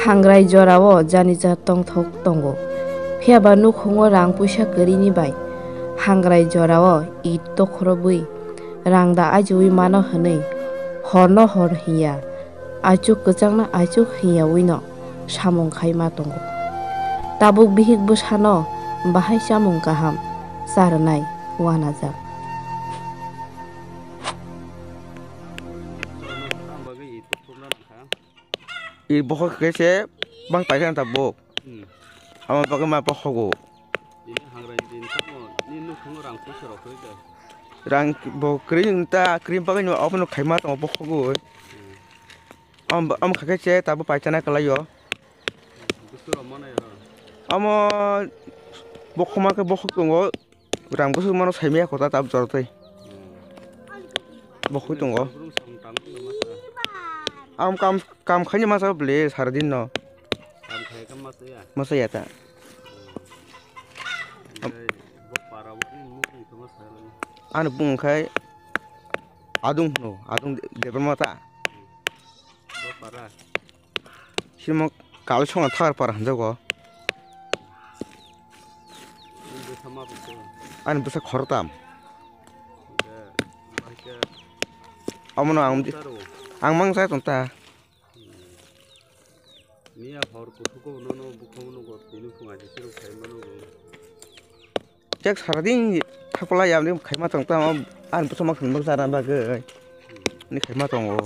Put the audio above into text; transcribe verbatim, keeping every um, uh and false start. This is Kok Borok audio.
Hangrai jorao janija tongthok tongo. Phiyaba nukhungo rang puisa kwrwini bai hangrai jorao it tokhorobwi rang da ajiui mano hwnwi horno hor hinya, aichuk kwchangno aichuk hinyawino samung khaima tongo. Tabuk bihik bwsano bahai chamung kaham charwnai uanajak. I bokhok khe se bang paikha ta bok. Hmm. Amo bagwi ma bokhogo. Ini hangrai din tamo ni nukhungo rang puisa rok koi da. Rang bo kring ta kring bagwi no obono khaima tamo bokhogo. Hmm. Am am khake se tabo paitana kalayo. Busuro mana ya. Amo bokhoma khe bokhok tongo. Rang bwswk mano saimaya kota tab jor tei. Bo khui tongo. Am kam kam khaini masa ble sardin no. Kam khai kam masa ya. Masa ya ta. Ani bung khai adung no adung debra mata. Simo kal songa thar par hanjago. Ani bwsa khoroktam. Omono ang ang mang sa tong ta. Niya hor kuthuk ko nono bukhong no go tini phung aji siruk khai mano go. Tek saradin thapla yam rim khaima tong tamo ani bwsa mak thang bwsa ran bagwi. Ni khaima tongo.